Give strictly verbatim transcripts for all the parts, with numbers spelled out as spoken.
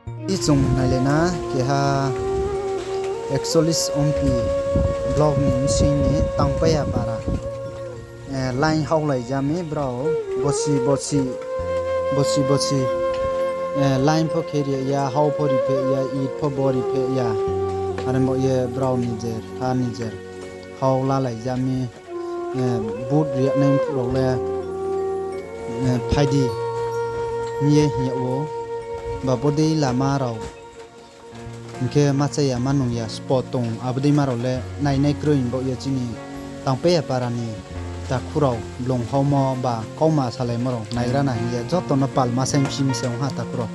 I chung nailai na keha একচল্লিশ Ompi block ni bsing ni Tangpaiya para, line haolai ja mi brao, bosi bosi, bosi bosi, line pho khe ri ya, hao pho ri phe ya, it pho bo ri phe ya. Are bo ye brao nijer ha nijer hao lalai ja mi, vote ri ya nai phuh rao le phai di hing ye hing yag ou. Ba bodei lama rao hing khe ma chaya ma nung ya spot tong, abo dei ma rao le nainai kroi himba ye chini Tangpaiya para ni takhu rao blung haumo ba kauma salaimo rao naigra na hing ye joto no palma saing phim se ong ha takhu rao.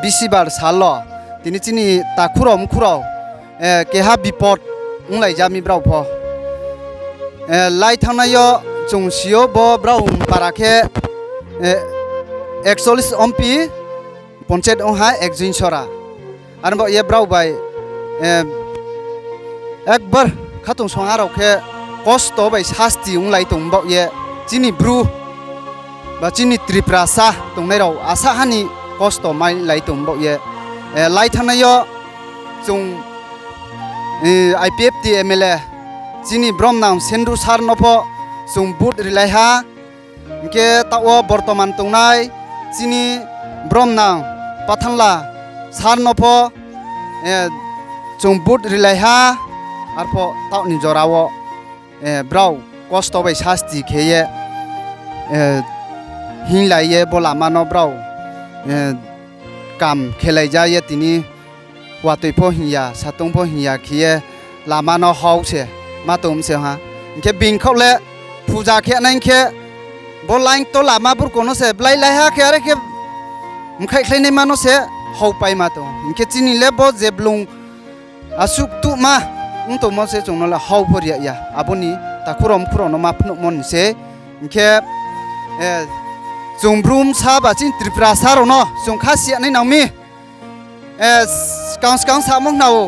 Bisibar sal wo tini chini takhu rao mkhu rao keha bipot onglai ja mi brao pho. Lai thanngnai yo chung si ou bo brao para khe একচল্লিশ Ompi, panchayat ong ha একজন ছাড়া. Are bo ye brao bai একবার khatungsung ha rao khe kosto bai sasti onglai tong baoh ye chini Bru ba chini Tiprasa tongnai rao asa ha ni kosto mailai tong baoh ye, lai thanngnai yo chung IPFT MLA chini bromnang Sendru sir no pho chung vote rilai ha. Hing khe taoh wo bortoman tongnai chini bromnang Pathanla sir no pho chung vote rilai ha. Arpho taoh ni jora wo brao kosto bai sasti khe ye hinglai ye bo lama no brao kam khelai ja ye tini watoi pho hing ya, satung pho hing ya khe ye lama no hao se ma tong se ha. Hing khe bini khaoh le puja khe nai hing khe bo line to lama burko no se blai lai ha khe are khe mkhaihkhlainaima no se haopaima tong. Hing khe chini le bo je blung asuh tuhma ong tongmo se chung no le hao pho ri ya. Abo ni takhu rao mkhu rao no ma phnuhmo ni se. Hing khe chung Bru bsa ba chini Tiprasa rao no chung kha si ya nai nang mi. Skang skang samo khna ou.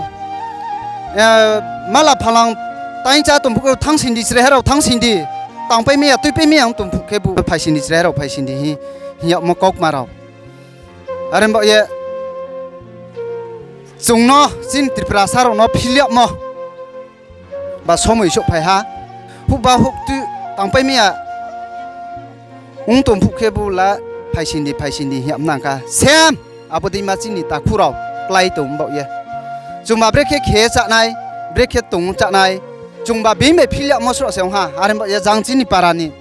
Mala phalang taingcha tong phuh khe thanngsing di, chrai ha rao thangsing di. Tangpai mi ya, tuipai mi ya ong tong phuh khebu phaising di, chrai ha rao phaising di hing, hing yagmo kaukma rao. Are baoh ye chung no chini Tiprasa rao no phil yagmo ba somoi souhphai ha. Houhba houhtui tangpai mi ya ong tong phuh khebu la phaising di, phaising di hing yag nang kha. Same abo dei ma chini takhu rao klái tong baoh ye. Chungba brekhe khe chánai, brekhe tong chánai. Chungba bini bai phil yagmo sroh se ong ha. Are baoh ye jang chini para ni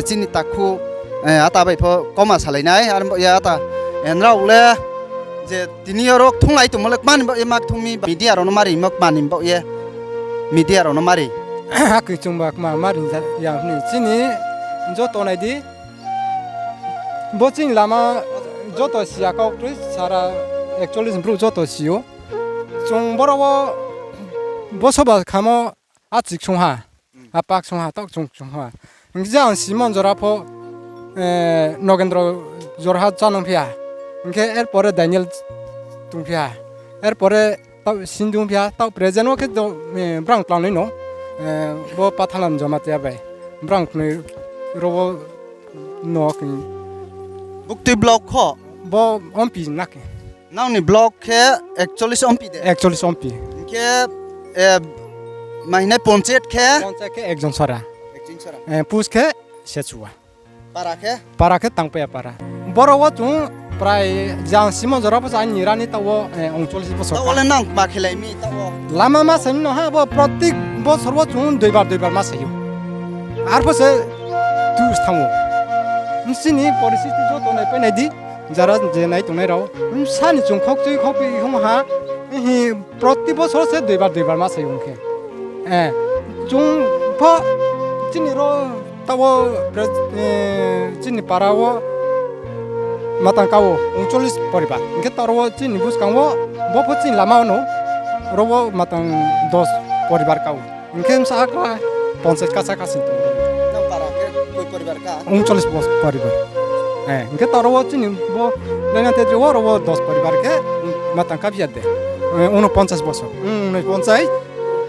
chini takhu ata bai pho kauma salai nai. Are baoh ye ata nrao le je tini yo ro kthunglai tongmo le kma ni baoh ye ma kthung mi, media rao no mari mo kma ni baoh ye, media rao no mari. Akhe chungba kma mari ya hing chini joto nai di. Bo chini lama joto si ya kau kroi sara একচল্লিশ brouh joto si ou. Chung boro wo bo soba khamo achik sung ha, apak sung ha, taoh chung sung ha. Hing khe je ang Simon jora pho Nogendro jorha chá nung phi ha. Hing khe er pore Daniel tong phi ha. Er pore taoh Sindhu phi ha, taoh present wo khe brang tlangnai no. Bo Pathanla ni Jamatia bai brang knoi ro wo no khe. Buktui block kho? Bo Ompi na khe. Nang ni block khe একচল্লিশ Ompi de? একচল্লিশ Ompi. Hing khe, ma hing nai panchayat khe? পঞ্চায়েত khe একজন ছাড়া. একজন ছাড়া. Post khe Sechuwa. Para khe? Para khe Tangpaiya para. Boro wo chung prai jang Simon jora pho sa ni rani taoh wo ঊনচল্লিশ বছর. Taoh wo le nang ma khelai mi taoh wo? Lama ma sai no ha, bo প্রত্যেক বছর wo chung দুইবার দুইবার ma sai ou. Arpho se tu thanng ou. Nchini পরিস্থিতি joto naipai nai di. Jara je nai tongnai rao, bsa ni chung khaukchui khaukphi hung ha, hi প্রত্যেক বছর se দুইবার দুইবার ma sai ong khe. Chung pho chini ro taoh wo chini para wo matang ka ou ঊনচল্লিশ পরিবার. Hing khe taoh ro wo chini buskang wo, bo pho chini lama wo no, ro wo matang দশ পরিবার ka ou. Hing khe bsa kla Ponchas kasa kasa tong. Nang para khe koi poribar kha? Ungcholish bos poribar. Eh, hing khe taoh ro wo chini bo Lainatedri wo ro wo dos poribar khe, matang kaphi ya de. Eh, unoponchas bosor. Ung, unoponchas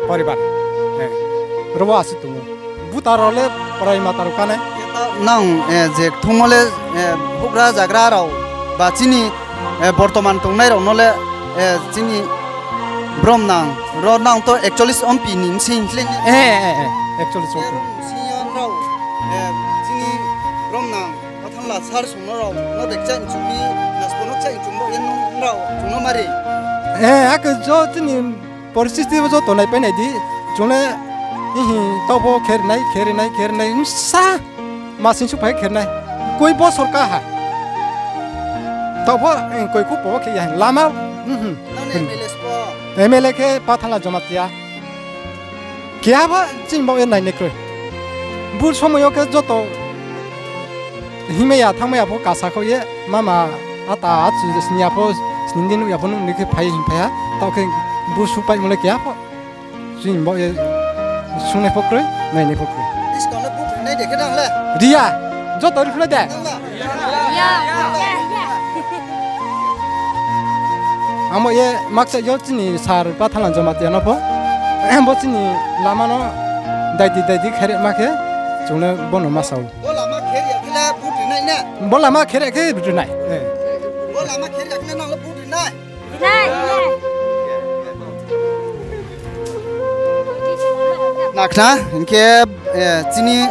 poribar. Eh, ro wo asuh tong ou. Buta rao le prai mata rao kanai. Nang, eh, je kthungmo le, eh, houhgra zagra rao ba chini, eh, bortoman tongnai rao no le, eh, chini brom nang, ro nang to ekcholish ompi ni bsing le ni. Eh, eh, eh, ekcholish ompi. Bsing yo nrao, eh, chini brom nang, Pathanla sar sung no rao, no de kchai chung mi, naspo no kchai chung bo, yen nrao, chung no mari. Eh, akhe jo chini Poristiti bo joto naipai nai di, chung le, ihi, taoh pho kheri nai, kheri nai, kheri nai, bsa, masing suh phai kheri nai, koi bosor ka ha. Taoh pho, eh, koi khu pho khe ya, lama, mhm. Nang ni M L A spo? M L A khe Pathanla Jamatia. Keha pho chini baoh ye nai ni kroi. Bur somoi yo khe joto hingmai ya, thanngmai ya pho kasa khaoh ye, mama, ata, achu, sni ya pho, sni di nuh ya pho nuh ni khe phai ye hing phai ha, taoh khe bur suh paimo le keha pho. Chini baoh ye sungnai pho kroi, nainai pho kroi. Buskang le vote rinai de khe nang le? Ri ya, joto ri phunai de. Nang le? Ang bo ye makcha yo chini sir Pathanla Jamatia no pho. Bo chini lama no daidi daidi khere ma khe chung le bono ma sa ou. Bo lama khere ya khe le vote rinai na? Bo lama khere ya khe vote rinai. Bo lama khere ya khe le nang le vote rinai? Nakhna, hing khe, eh, chini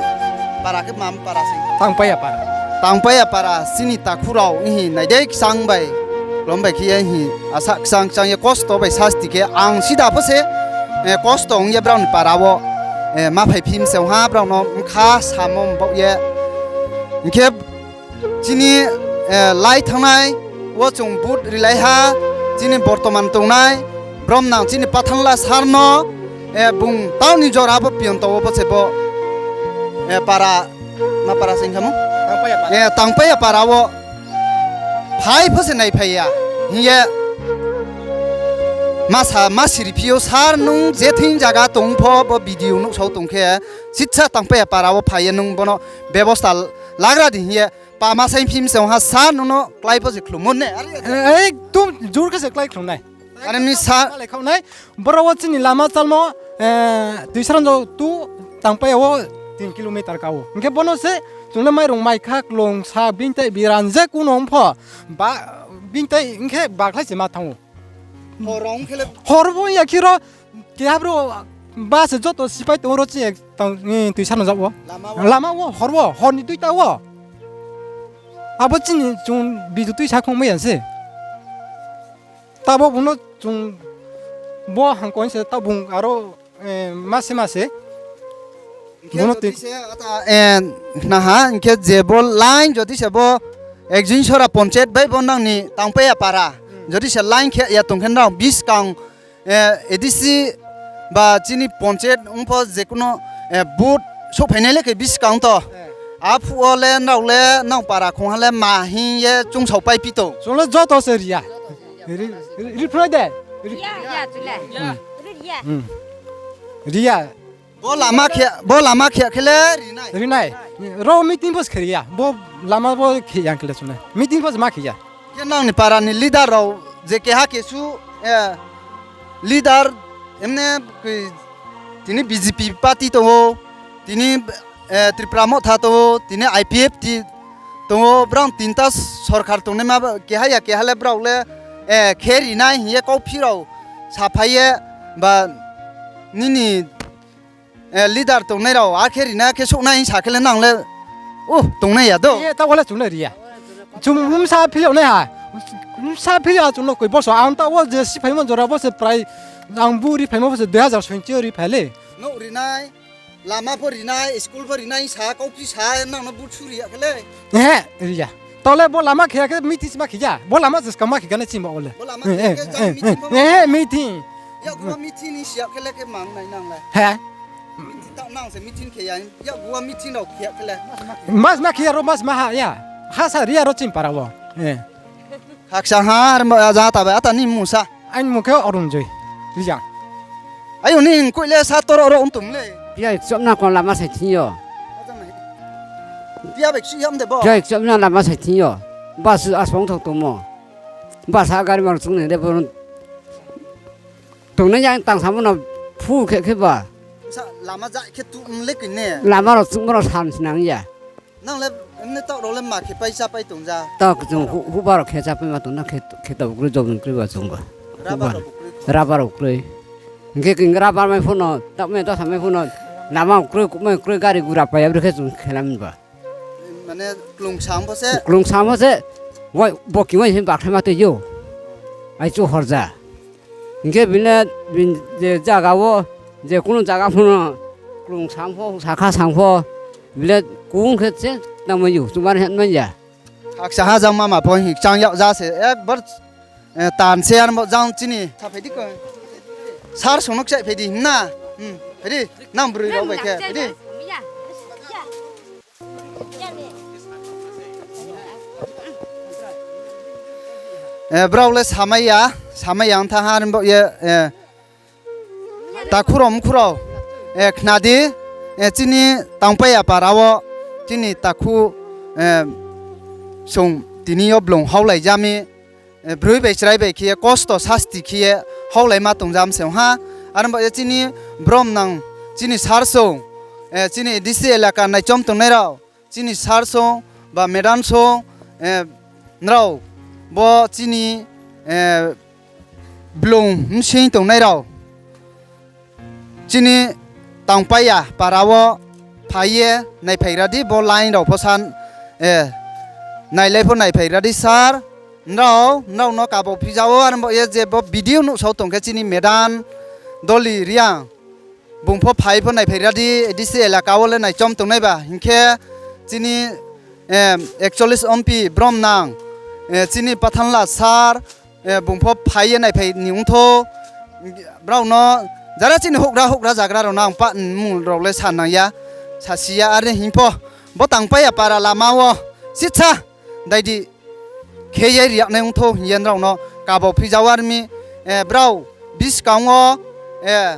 para khe mam para se? Tangpaiya para. Tangpaiya para, chini takhu rao, ihi, nai dei kchang bai, klom bai khe ye, ihi, asa kchang kchang ye, kosto bai sasti khe, ang sida pho se, eh, kosto ong ye brao ni para wo, eh, ma phai phim se ong ha, brao no bkha samo baoh ye. Hing khe, chini, eh, lai thanngnai wo chung vote rilai ha, chini bortoman tongnai, brom nang chini Pathanla sir no, eh, bung taoh ni jora pho piyonto wo pho se bo, eh, para, ma para se hing kha mo? Tangpaiya para. Eh, Tangpaiya para wo phai pho se naiphai ya, hing ye ma sa, ma siri phi ou, sir nung je thing zaga tong pho bo video nuhsao tong khe, sitsa Tangpaiya para wo phai ye nung bono bebosta lagra di hing ye, pa ma saing phim se ong ha, sir nung no klái pho se khlum mo ne? Ekdom jor khe se klái khlum nai. Are mi sa- Malai khaoh nai, boro wo chini lama chalmo, eh, Tuisaranjau to Tangpaiya wo tin kilometer ka ou. Hing khe bono se chung le mairung maikha klong sa bini tai biran je kuno ong pho, ba, bini tai hing khe bakhlai se ma thanng ou. Hor ong khe le? Hor bo ya khe ro, keha bro, ba se joto sipai tong ro chini ek tang, eh, Tuisaranjau wo. Lama wo? Lama wo, hor wo, hor ni duita wo. Abo chini chung video tuisa khong mai ya se. Tabo bung no chung bo hangkon se ta bung aro, eh, mase mase. Hing khe bung no jodi tui- se ata, eh, khna ha, hing khe je bo line jodi se bo Ekjinsora Panchayat bai bo nang ni Tangpaiya para. Jodi se line khe ya tong khe nrao buskang, eh, A D C ba chini panchayat ong pho je kuno, eh, vote souhphainai le khe buskang to. Aphuh wo le nrao le nang para khongha le ma hing ye choungsao pai pi tong? Chung le joto se ri ya. Ri, ri, ri phunai de. Ri ya, ya, chung le. Ri ya. Bo lama khe, bo lama khe khe le ri nai? Ri nai. Ro meeting pho se khe ri ya. Bo lama bo khe ya khe le chung le meeting pho se ma khe ya. Khe nang ni para ni leader rao je keha kesu, eh, leader, emne, tini B J P party tong ou, tini, eh, Tripura Motha tong ou, tini I P F T tong ou, brao tinta sorkar tongnaima keha ya keha le brao le, eh, khe ri nai hing ye kauphi rao saphai ye ba nini, eh, leader tongnai rao akhe ri nai khe souhnai hing sa khe le nang le, uh, tongnai ya do. Ye, taoh wo le chung le ri ya. Chung bsa phil yag nai ha. Bsa phil ya chung no koi boso. Ang taoh wo je siphaimo jora bo se prai, ang bu riphaimo bo se dui hazar soinchi yo riphai le. Nouh ri nai, lama pho ri nai, school pho ri nai sa, kauphi sa, nang no bu su ri ya khe le. Ehe, ri ya. Taoh le bo lama khe ya khe meeting se ma khe ya. Bo lama je skang ma khe gana chini ba wo le. Bo lama khe ya khe jang meeting pho ma khe ya. Ehe, meeting. Yakgu wo meeting ni si ya khe le khe mang nai nang le. He? Meeting taoh nang se meeting khe ya, yakgu wo meeting rao khe ya khe le. Mas ma khe ya ro, mas ma ha ya. Ha sa ri ya ro chini para wo. Eh. Khaksa ha, ar mo, aja ta bai, ata ni mung sa. Aini mung khe Arunjoy Rijang. Ayo ni koih le sa toro ro ong tong le. Pia kchom na kon lama sai thing yo. Pia kchom na lama sai thing yo. Bus asong thok tongmo. Bus ha gari ma rao chung ni le bo tongnai yang tang samo no phu khe khe ba. Lama rao chungmo rao san sinang ya. Nang le, emne taoh rao le ma khe pai chá pai tong ja? Taoh chung hu-, huba rao khe chá pai ma tong na khe, khe taoh kroi, jobon kroi ba chung ba. Huba, rubber rao kroi. Hing khe king rubber mai pho no, taoh mai dosa mai pho no, lama kroi, kuhmai kroi, gari gura pai ya, brekhe chung khe lam ba. Mane klungsam pho se. Klungsam pho se, wai, bo kingwai se bakhlai ma tui yo. Ai chu horja. Hing khe bini, bini je zaga wo, je kunu zaga pho no, klungsam pho, sakha sam pho, bini kung khe se tangmai yo, chumar het mai ya. Hakcha ha jang mama pho hing chang yag ja se, ekbar, eh, tan se ar bo jang chini. Sa phai di ko. Sir song no kchaih phai di, na? Hmm, phai di, nang broi rao bai khe, phai di. Eh, brao le samai ya, samai ya ong thanng ha, ar bo ye, eh, takhu rao mkhu rao, eh, khna di, eh, chini Tangpaiya para wo, chini takhu, eh, song tini yo blung haolai ja mi, eh, broi bai chrai bai khe ye kosto sasti khe ye haolaima tong ja mi se ong ha. Ar bo ye chini bromnang, chini sir song, eh, chini A D C elaka naichom tongnai rao, chini sir song ba madam song, eh, nrao bo chini, eh, blung bsing tongnai rao, chini Tangpaiya para wo phai ye naiphaigra di, bo line rao pho san, eh, nailai pho naiphaigra di sir. Nrao, nrao no kabo phija wo, ar bo ye je bo video nuhsao tong khe chini madam Doli Reang. Bung pho phai pho naiphaigra di, A D C elaka wo le naichom tongnai ba. Hing khe chini, eh, ekchollis M P bromnang, eh, chini Pathanla sir, eh, bung pho phai ye naiphai ni ongthou. Brao no jara chini houhgra houhgra zagra rao no ang pah mmung rao le sa nang ya, sasi ya, are hing pho. Bo Tangpaiya para lama wo sitsa dai di khe ye ri yag nai ongthou hing ye nrao no kabo phija wo ar mi, eh, brao buskang wo, eh,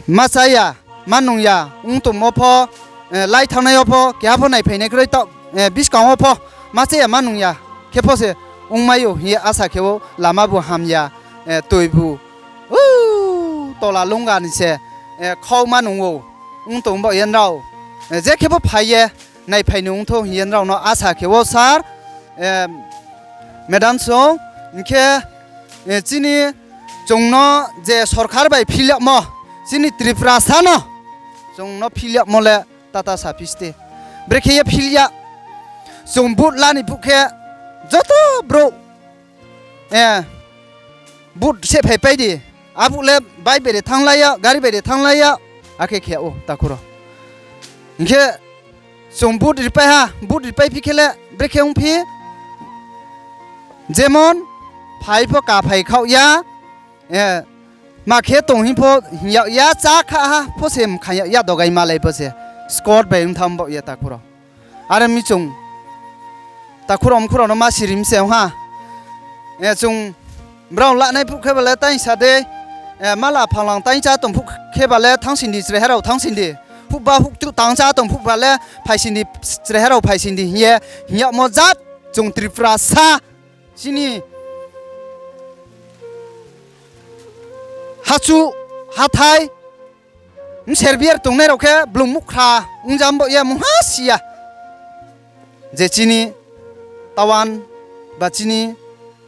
ma chá ya, ma nung ya ong tongmo pho, eh, lai thanngnai yo pho, keha pho naiphai nai kroi taoh, eh, buskang wo pho ma chá ya ma nung ya khe pho se ongmai ou hing ye asa khe ou, lama bu hamya, eh, toi bu, u, tola lungga ni se, eh, khau ma nung ou, ong tong bo ye nrao, eh, je khe pho phai ye naiphai ni ongthou hing ye nrao no asa khe ou sir, eh, madam song, hing khe, eh, chini chung no je sorkar bai phil yagmo, chini Tripurasa no chung no phil yagmo le tata saphi ste. Brekhe ye phil ya, chung vote la ni phuh khe joto brouh, eh, vote se phaipai di. Abo le bike bai de thannglai ya, gari bai de thannglai ya, akhe khe ou takhu rao. Hing khe chung vote ripai ha, vote ripai phi khe le brekhe ongphi, jemon phai pho kaphai khaoh ya, eh, ma khe tong hing pho hing yag ya, chá kha ha pho se mkhaing yag ya, dogai malai pho se, scoot bai ong tham baoh ye takhu rao. Are mi chung takhu rao mkhu rao no ma sirim se ong ha. Eh, chung brao lanai phuh khe ba le taingsa dei, eh, mala phalang taingchá tong phuh khe ba le thanngsindi, chreha rao thanngsindi. Phuhba huktruh tangchá tong phuh ba le phaisindi, chreha rao phaisindi hing ye hing yagmo jat chung Tripurasa chini hachu, hathái, mser biar tongnai rao khe blung muhkhra ong ja baoh ye mungha si ya. Je chini tawan ba chini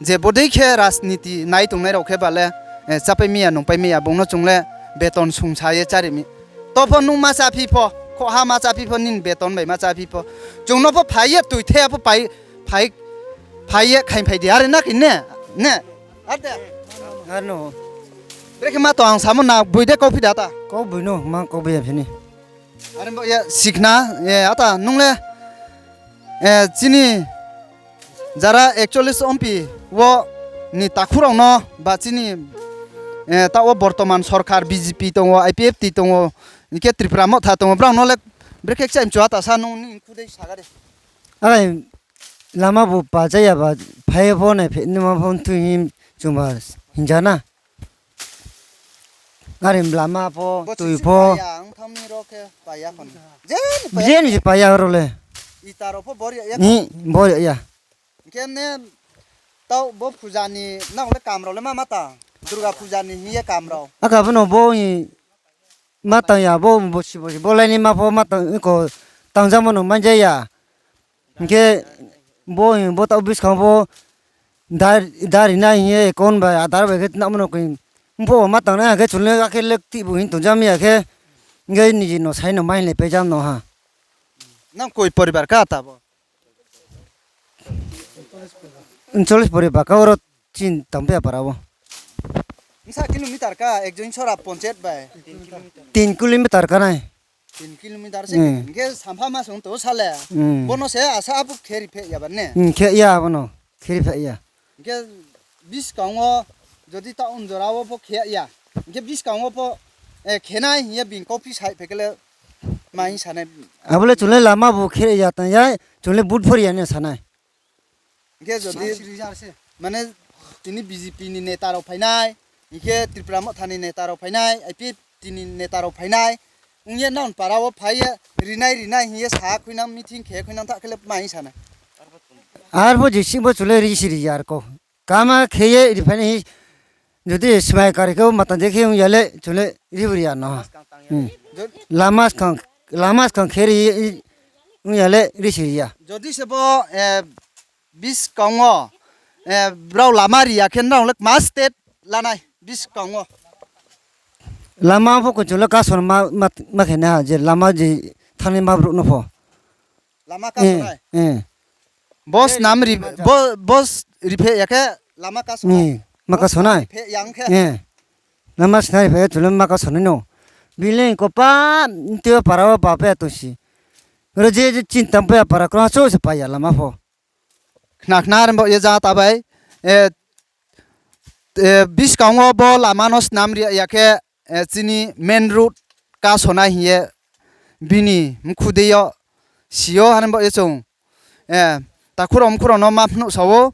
je bodei khe rajniti nai tongnai rao khe ba le, eh, chápai mai ya, nungpai mai ya, bung no chung le beton sungsa ye chári mi. To pho nung ma cháphi pho, khoha ma cháphi pho, nini beton bai ma cháphi pho. Chung no pho phai ye toi the ya pho phai, phai, phai ye khaingphai di, are na khe ne, ne? Ar de? Ar no. Brekhe ma tong ang samo na, boi de kauphi de ata? Kau boi no, ma kau boi ya phini. Are bo ye sikhna, eh, ata nung le, eh, chini jara ekchollis M P wo ni takhu rao no, ba chini, eh, taoh wo bortoman sorkar B J P tong ou, I P F T tong ou, hing khe Tripura Motha tong ou, brao no le brekhe kchaih mchu ata sa nung ni khu dei saga de. Are lama bu pa chá ya ba, phai ye pho nai phe nima pho thui hing chung ba hing ja na. Gari lama pho, tui pho. Jeni se pai ya oro le. Ita rao pho bor ya ya. Hing, bor ya ya. Hing khe ne taoh bo puja ni nang le kam rao le ma ma tang? Durga puja ni hing ye kam rao. Aka bo no bo hing ma tang ya, bo bosi bosi bo lai ni ma pho ma tang ko, tang jamo no mai ja ya. Hing khe bo hing bo taoh buskang pho da-, dari nai hing ye account bai Aadhaar bai khe tnamo no khe. Mpho ma tang nai, hing khe chung le akhe le kti bu hing tong jam ya khe. Hing khe niji no sai no mai le pai jam no ha. Nang koi poribar ka ta bo? Uncholish poribar ka oro chin tang phe para wo. Bsa kilometer ka ekjon sora ponchayat bai? Tin kilometer ka nai. Tin kilometer se. Hing khe sampha ma song to sa le. Bono se asa abo kheri phe ya ba ne? Khe ya bono. Kheri phe ya. Hing khe buskang wo jodi taoh unjora wo pho khe ya. Hing khe buskang wo pho, eh, khe nai hing ye bini copy sai phe khe le ma hing sa nai. Abo le chung le lama bu khe ya tang ya, chung le vote phori ya ni sa nai. Hing khe jodi, mane, tini B J P ni neta rao phai nai, hing khe Tipra Motha ni neta rao phai nai, I P F T ni neta rao phai nai, ong ye nang para wo phai ye, rinai rinai hing ye sa khui nang, meeting khe khui nang tha khe le ma hing sa nai. Arpho jesi bo chung le ri si ri ya ar ko. Kama khe ye ri phai nai hing, jodi smai kari khe bo matang de khe ong ya le chung le ri bo ri ya no. Lama skang, lama skang khe ri ong ya le ri si ri ya. Jodi se bo, eh, buskang wo, eh, brao lama ri ya khe nrao le kma step la nai buskang wo? Lama pho khe chung le kason ma, ma, ma khe nai ha je lama je thanng nai ma brouh no pho. Lama kaso nai? Bo snam ri, bo, bo s-, ri phe ya khe lama kaso nai? Ma kaso nai. Phe ya ong khe? Lama snam ri phe ya chung le ma kaso nai no. Bini le ko pa, tui para wo pa phe ya tong si. Oro je, je chin tang phe ya para kroi ha chouh se pai ya lama pho. Khna khna rimbo ye ja ta bai, eh, eh, buskang wo bo lama no snam ri ya khe, eh, chini main road kasonai hing ye bini mkhu dei yo si yo ha rimbo ye chung, eh, takhu rao mkhu rao no ma phnuh sa ou,